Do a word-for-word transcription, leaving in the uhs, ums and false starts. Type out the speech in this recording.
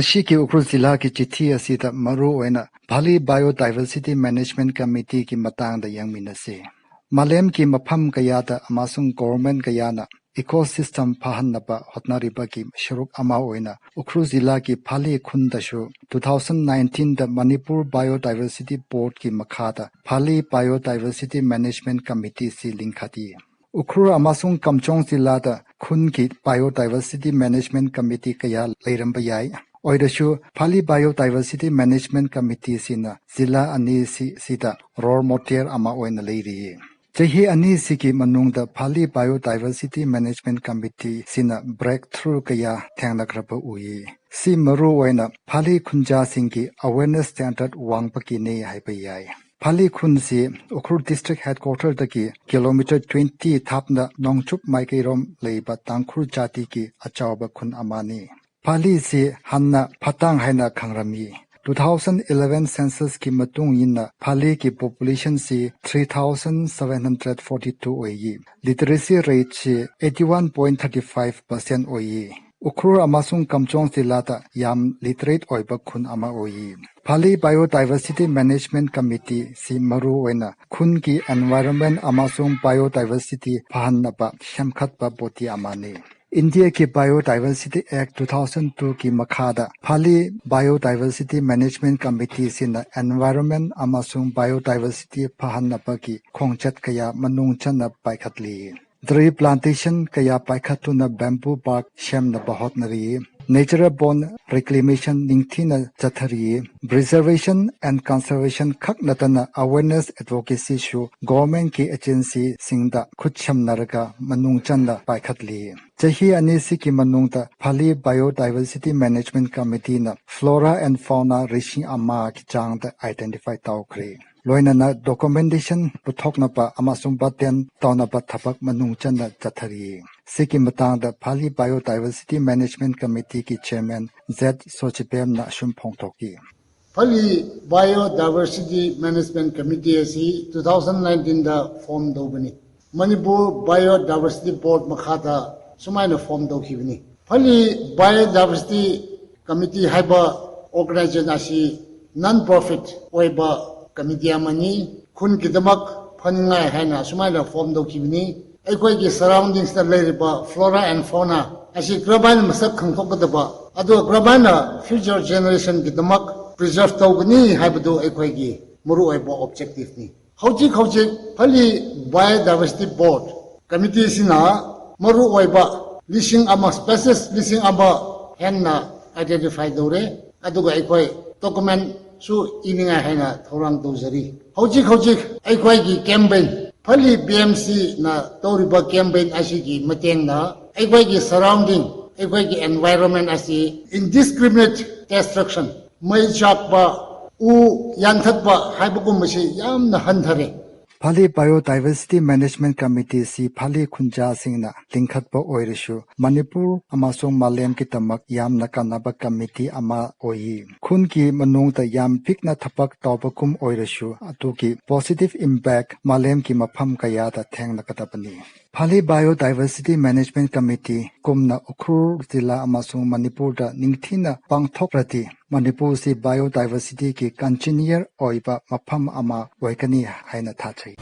ꯉꯁꯤꯒꯤ ꯎꯈ꯭ꯔꯨꯜ ꯖꯤꯂꯥꯒꯤ ꯆꯤꯊꯤ ꯑꯁꯤꯗ ꯃꯔꯨ ꯑꯣꯏꯅ ꯚꯥꯂꯤ ꯕꯥꯏꯑꯣꯗꯥꯏꯚꯔꯁꯤꯇꯤ ꯃꯦꯅꯦꯖꯃꯦꯟꯠ ꯀꯃꯤꯇꯤꯒꯤ ꯃꯇꯥꯡꯗ ꯌꯦꯡꯃꯤꯟꯅꯁꯤ꯫ ꯃꯥꯂꯦꯝꯒꯤ ꯃꯐꯝ ꯀꯌꯥꯗ ꯑꯃꯁꯨꯡ ꯒꯣꯚꯔꯟꯃꯦꯟꯠ ꯀꯌꯥꯅ ꯏꯀꯣꯁꯤꯁꯇꯦꯝ ꯐꯍꯟꯅꯕ ꯍꯣꯠꯅꯔꯤꯕꯒꯤ ꯁꯔꯨꯛ ꯑꯃ ꯑꯣꯏꯅ ꯎꯈ꯭ꯔꯨꯜ ꯖꯤꯂꯥꯒꯤ ꯚꯥꯂꯤ ꯈꯨꯟꯗꯁꯨ two thousand nineteenꯗ ꯃꯅꯤꯄꯨꯔ ꯕꯥꯏꯑꯣꯗꯥꯏꯚꯔꯁꯤꯇꯤ ꯕꯣꯔꯗꯀꯤ ꯃꯈꯥꯗ ꯚꯥꯂꯤ ꯕꯥꯏꯑꯣꯗꯥꯏꯚꯔꯁꯤꯇꯤ ꯃꯦꯅꯦꯖꯃꯦꯟꯠ ꯀꯃꯤꯇꯤꯁꯤ ꯂꯤꯡꯈꯠꯂꯤ꯫ ꯎꯈ꯭ꯔꯨꯜ ꯑꯃꯁꯨꯡ ꯀꯝꯆꯣꯡ ꯖꯤꯂꯥꯗ ꯈꯨꯟꯒꯤ ꯕꯥꯏꯑꯣꯗꯥꯏꯚꯔꯁꯤꯇꯤ ꯃꯦꯅꯦꯖꯃꯦꯟꯠ ꯀꯃꯤꯇꯤ ꯀꯌꯥ ꯂꯩꯔꯝꯕ ꯌꯥꯏ꯫ ꯑꯣꯏꯔꯁꯨ ꯚꯥꯂꯤ ꯕꯥꯏꯑꯣꯗꯥꯏꯚꯔꯁꯤꯇꯤ ꯃꯦꯅꯦꯖꯃꯦꯟꯠ ꯀꯃꯤꯇꯤꯁꯤꯅ ꯖꯤꯂꯥ ꯑꯅꯤꯁꯤꯗ ꯔꯣꯜ ꯃꯣꯗꯦꯜ ꯑꯃ ꯑꯣꯏꯅ ꯂꯩꯔꯤ꯫ ꯆꯍꯤ ꯑꯅꯤꯁꯤꯒꯤ ꯃꯅꯨꯡꯗ ꯚꯥꯂꯤ ꯕꯥꯏꯑꯣꯗꯥꯏꯚꯔꯁꯤꯇꯤ ꯃꯦꯅꯦꯖꯃꯦꯟꯠ ꯀꯃꯤꯇꯤꯁꯤꯅ ꯕ꯭ꯔꯦꯛꯊ꯭ꯔꯨ ꯀꯌꯥ ꯊꯦꯡꯅꯈ꯭ꯔꯕ ꯎꯏ꯫ ꯁꯤ ꯃꯔꯨ ꯑꯣꯏꯅ ꯚꯥꯂꯤ ꯈꯨꯟꯖꯥꯁꯤꯡꯒꯤ ꯑꯋꯦꯔꯅꯦꯁ ꯁꯦꯟꯇꯔ ꯋꯥꯡꯕꯒꯤꯅꯤ ꯍꯥꯏꯕ ꯌꯥꯏ꯫ ꯚꯥꯂꯤ ꯈꯨꯟꯁꯤ ꯎꯈ꯭ꯔꯨꯜ ꯗꯤꯁꯇ꯭ꯔꯤꯛ ꯍꯦꯗꯀ꯭ꯋꯥꯇꯔꯗꯒꯤ ꯀꯤꯂꯣꯃꯤꯇꯔ twenty ꯊꯥꯞꯅ ꯅꯣꯡꯆꯨꯞ ꯃꯥꯏꯀꯩꯔꯣꯝ ꯂꯩꯕ ꯇꯥꯡꯈꯨꯜ ꯖꯥꯇꯤꯒꯤ ꯑꯆꯧꯕ ꯈꯨꯟ ꯑꯃꯅꯤ꯫ ꯚꯥꯂꯤꯁꯤ ꯍꯥꯟꯅ ꯐꯇꯥꯡ ꯍꯥꯏꯅ ꯈꯪꯔꯝꯃꯤ꯫ Two thousand eleven censusꯀꯤ ꯃꯇꯨꯡ ꯏꯟꯅ ꯚꯥꯂꯤꯒꯤ ꯄꯣꯄꯨꯂꯦꯁꯟꯁꯤ three thousand seven hundred forty two ꯑꯣꯏꯌꯤ꯫ ꯂꯤꯇꯔꯦꯁꯤ ꯔꯦꯠꯁꯤ eighty one point thirty five percent ꯑꯣꯏꯌꯤ꯫ ꯎꯈ꯭ꯔꯨꯜ ꯑꯃꯁꯨꯡ ꯀꯝꯆꯣꯡ ꯖꯤꯂꯥꯗ ꯌꯥꯝ ꯂꯤꯇꯔꯦꯠ ꯑꯣꯏꯕ ꯈꯨꯟ ꯑꯃ ꯑꯣꯏꯌꯤ꯫ ꯚꯥꯂꯤ ꯕꯥꯏꯑꯣꯗꯥꯏꯚꯔꯁꯤꯇꯤ ꯃꯦꯅꯦꯖꯃꯦꯟꯠ ꯀꯃꯤꯇꯤꯁꯤ ꯃꯔꯨ ꯑꯣꯏꯅ ꯈꯨꯟꯒꯤ ꯑꯦꯟꯚꯥꯏꯔꯟꯃꯦꯟꯠ ꯑꯃꯁꯨꯡ ꯕꯥꯏꯑꯣꯗꯥꯏꯚꯔꯁꯤꯇꯤ ꯐꯍꯟꯅꯕ ꯁꯦꯝꯒꯠꯄ ꯕꯣꯗꯤ ꯑꯃꯅꯤ꯫ ꯏꯟꯗꯤꯌꯥꯒꯤ ꯕꯥꯏꯑꯣꯗꯥꯏꯚꯔꯁꯤꯇꯤ ꯑꯦꯛ two thousand twoꯒꯤ ꯃꯈꯥꯗ ꯚꯥꯂꯤ ꯕꯥꯏꯑꯣꯗꯥꯏꯚꯔꯁꯤꯇꯤ ꯃꯦꯅꯦꯖꯃꯦꯟꯠ ꯀꯃꯤꯇꯤꯁꯤꯅ ꯑꯦꯟꯚꯥꯏꯔꯟꯃꯦꯟꯠ ꯑꯃꯁꯨꯡ ꯕꯥꯏꯑꯣꯗꯥꯏꯚꯔꯁꯤꯇꯤ ꯐꯍꯟꯅꯕꯒꯤ ꯈꯣꯡꯆꯠ ꯀꯌꯥ ꯃꯅꯨꯡ ꯆꯟꯅ ꯄꯥꯏꯈꯠꯂꯤ꯫ ꯇ꯭ꯔꯤ ꯄ꯭ꯂꯥꯟꯇꯦꯁꯟ ꯀꯌꯥ ꯄꯥꯏꯈꯠꯇꯨꯅ ꯕꯦꯝꯕꯨ ꯄꯥꯔꯛ ꯁꯦꯝꯅꯕ ꯍꯣꯠꯅꯔꯤ꯫ Natural bone reclamation ꯅꯤꯡꯊꯤꯅ ꯆꯠꯊꯔꯤ꯫ Preservation and conservation ꯈꯛ ꯅꯠꯇꯅ awareness advocacyꯁꯨ ꯒꯣꯚꯔꯟꯃꯦꯟꯠꯀꯤ ꯑꯦꯖꯦꯟꯁꯤꯁꯤꯡꯗ ꯈꯨꯠꯁꯝꯅꯔꯒ ꯃꯅꯨꯡ ꯆꯟꯅ ꯄꯥꯏꯈꯠꯂꯤ꯫ ꯆꯍꯤ ꯑꯅꯤꯁꯤꯒꯤ ꯃꯅꯨꯡꯗ ꯚꯥꯂꯤ ꯕꯥꯏꯑꯣꯗꯥꯏꯚꯔꯁꯤꯇꯤ ꯃꯦꯅꯦꯖꯃꯦꯟꯠ ꯀꯃꯤꯇꯤꯅ flora and fauna ꯂꯤꯁꯤꯡ ꯑꯃꯒꯤ ꯆꯥꯡꯗ identify ꯇꯧꯈ꯭ꯔꯦ꯫ ꯂꯣꯏꯅꯅ ꯗꯣꯀꯨꯃꯦꯟꯇꯦꯁꯟ ꯄꯨꯊꯣꯛꯅꯕ ꯑꯃꯁꯨꯡ ꯄꯥꯇꯦꯟ ꯇꯧꯅꯕ ꯊꯕꯛ ꯃꯅꯨꯡ ꯆꯟꯅ ꯆꯠꯊꯔꯤ꯫ ꯁꯤꯒꯤ ꯃꯇꯥꯡꯗ ꯚꯥꯂꯤ ꯕꯥꯏꯑꯣꯗꯥꯏꯚꯔꯁꯤꯇꯤ ꯃꯦꯅꯦꯖꯃꯦꯟꯠ ꯀꯃꯤꯇꯤꯒꯤ ꯆꯦꯌꯔꯃꯦꯟ ꯖꯦꯠ ꯁꯣꯖꯤꯕꯦꯝꯅ ꯑꯁꯨꯝ ꯐꯣꯡꯗꯣꯛꯈꯤ꯫ ꯚꯥꯂꯤ ꯕꯥꯏꯑꯣꯗꯥꯏꯚꯔꯁꯤꯇꯤ ꯃꯦꯅꯦꯖꯃꯦꯟꯠ ꯀꯃꯤꯇꯤ ꯑꯁꯤ two thousand nineteenꯗ ꯐꯣꯔꯝ ꯇꯧꯕꯅꯤ꯫ ꯃꯅꯤꯄꯨꯔ ꯕꯥꯏꯑꯣꯗꯥꯏꯚꯔꯁꯤꯇꯤ ꯕꯣꯔꯗ ꯃꯈꯥꯗ ꯁꯨꯃꯥꯏꯅ ꯐꯣꯔꯝ ꯇꯧꯈꯤꯕꯅꯤ꯫ ꯚꯥꯂꯤ ꯕꯥꯏꯑꯣꯗꯥꯏꯚꯔꯁꯤꯇꯤ ꯀꯃꯤꯇꯤ ꯍꯥꯏꯕ ꯑꯣꯔꯒꯅꯥꯏꯖꯦꯁꯟ ꯑꯁꯤ ꯅꯟ ꯄ꯭ꯔꯣꯐꯤꯠ ꯑꯣꯏꯕ ꯀꯃꯤꯇꯤ ꯑꯃꯅꯤ꯫ ꯈꯨꯟꯒꯤꯗꯃꯛ ꯐꯅꯤꯡꯉꯥꯏ ꯍꯥꯏꯅ ꯑꯁꯨꯃꯥꯏꯅ ꯐꯣꯝ ꯇꯧꯈꯤꯕꯅꯤ꯫ ꯑꯩꯈꯣꯏꯒꯤ ꯁꯔꯥꯎꯟꯗꯤꯡꯁꯇ ꯂꯩꯔꯤꯕ ꯐ꯭ꯂꯣꯔꯥ ꯑꯦꯟ ꯐꯣꯅꯥ ꯑꯁꯤ ꯀꯔꯝꯍꯥꯏꯅ ꯃꯁꯛ ꯈꯪꯗꯣꯛꯀꯗꯕ, ꯑꯗꯨꯒ ꯀꯔꯝꯍꯥꯏꯅ ꯐ꯭ꯌꯨꯆꯔ ꯖꯦꯅꯦꯔꯦꯁꯟꯒꯤꯗꯃꯛ ꯄ꯭ꯔꯤꯖꯔꯚ ꯇꯧꯒꯅꯤ ꯍꯥꯏꯕꯗꯨ ꯑꯩꯈꯣꯏꯒꯤ ꯃꯔꯨꯑꯣꯏꯕ ꯑꯣꯕꯖꯦꯛꯇꯤꯚꯅꯤ꯫ ꯍꯧꯖꯤꯛ ꯍꯧꯖꯤꯛ ꯐꯂꯤ ꯕꯥꯏꯑꯣꯗꯥꯏꯚꯔꯁꯤꯇꯤ ꯕꯣꯔꯗ ꯀꯃꯤꯇꯤꯁꯤꯅ ꯃꯔꯨꯑꯣꯏꯕ ꯂꯤꯁꯤꯡ ꯑꯃ, ꯁ꯭ꯄꯦꯁꯤꯁ ꯂꯤꯁꯤꯡ ꯑꯃ ꯍꯦꯟꯅ ꯑꯥꯏꯗꯦꯟꯇꯤꯐꯥꯏ ꯇꯧꯔꯦ, ꯑꯗꯨꯒ ꯑꯩꯈꯣꯏ ꯗꯣꯀꯨꯃꯦꯟꯁꯨ ꯏꯅꯤꯡꯉꯥꯏ ꯍꯥꯏꯅ ꯊꯧꯔꯥꯡ ꯇꯧꯖꯔꯤ꯫ ꯍꯧꯖꯤꯛ ꯍꯧꯖꯤꯛ ꯑꯩꯈꯣꯏꯒꯤ ꯀꯦꯝꯄꯦꯟ, ꯐꯂꯤ ꯕꯤ ꯑꯦꯝ ꯁꯤꯅ ꯇꯧꯔꯤꯕ ꯀꯦꯝꯄꯦꯟ ꯑꯁꯤꯒꯤ ꯃꯇꯦꯡꯅ ꯑꯩꯈꯣꯏꯒꯤ ꯁꯔꯥꯎꯟꯗꯤꯡ, ꯑꯩꯈꯣꯏꯒꯤ ꯑꯦꯟꯚꯥꯏꯔꯣꯟꯃꯦꯟ ꯑꯁꯤ ꯏꯟꯗꯤꯁꯀ꯭ꯔꯤꯃꯤꯅꯦꯠ ꯗꯦꯁꯇ꯭ꯔꯛꯁꯟ, ꯃꯩ ꯆꯥꯛꯄ, ꯎ ꯌꯥꯟꯊꯠꯄ ꯍꯥꯏꯕꯒꯨꯝꯕꯁꯤ ꯌꯥꯝꯅ ꯍꯟꯊꯔꯦ꯫ ꯐꯂꯤ ꯕꯥꯏꯑꯣꯗꯥꯏꯚꯔꯁꯤꯇꯤ ꯃꯦꯅꯦꯖꯃꯦꯟꯠ ꯀꯃꯤꯇꯤꯁꯤ ꯐꯂꯤ ꯈꯨꯟꯖꯥꯁꯤꯡꯅ ꯂꯤꯡꯈꯠꯄ ꯑꯣꯏꯔꯁꯨ, ꯃꯅꯤꯄꯨꯔ ꯑꯃꯁꯨꯡ ꯃꯥꯂꯦꯝꯒꯤꯗꯃꯛ ꯌꯥꯝꯅ ꯀꯥꯟꯅꯕ ꯀꯃꯤꯇꯤ ꯑꯃ ꯑꯣꯏꯌꯦ꯫ ꯈꯨꯟꯒꯤ ꯃꯅꯨꯡꯗ ꯌꯥꯝ ꯄꯤꯛꯅ ꯊꯕꯛ ꯇꯧꯕꯒꯨꯝ ꯑꯣꯏꯔꯁꯨ, ꯑꯗꯨꯒꯤ ꯄꯣꯖꯤꯇꯤꯚ ꯏꯝꯄꯦꯛ ꯃꯥꯂꯦꯝꯒꯤ ꯃꯐꯝ ꯀꯌꯥꯗ ꯊꯦꯡꯅꯒꯗꯕꯅꯤ꯫ ꯐꯂꯤ ꯕꯥꯏꯑꯣꯗꯥꯏꯚꯔꯁꯤꯇꯤ ꯃꯦꯅꯦꯖꯃꯦꯟꯠ ꯀꯃꯤꯇꯤ ꯀꯨꯝꯅ ꯎꯈ꯭ꯔꯨꯜ ꯖꯤꯂꯥ ꯑꯃꯁꯨꯡ ꯃꯅꯤꯄꯨꯔꯗ ꯅꯤꯡꯊꯤꯅ ꯄꯥꯡꯊꯣꯛꯂꯗꯤ, ꯃꯅꯤꯄꯨꯔꯁꯤ ꯕꯥꯏꯑꯣꯗꯥꯏꯚꯔꯁꯤꯇꯤꯒꯤ ꯀꯟꯖꯤꯅꯤꯌꯔ ꯑꯣꯏꯕ ꯃꯐꯝ ꯑꯃ ꯑꯣꯏꯒꯅꯤ ꯍꯥꯏꯅ ꯊꯥꯖꯩ꯫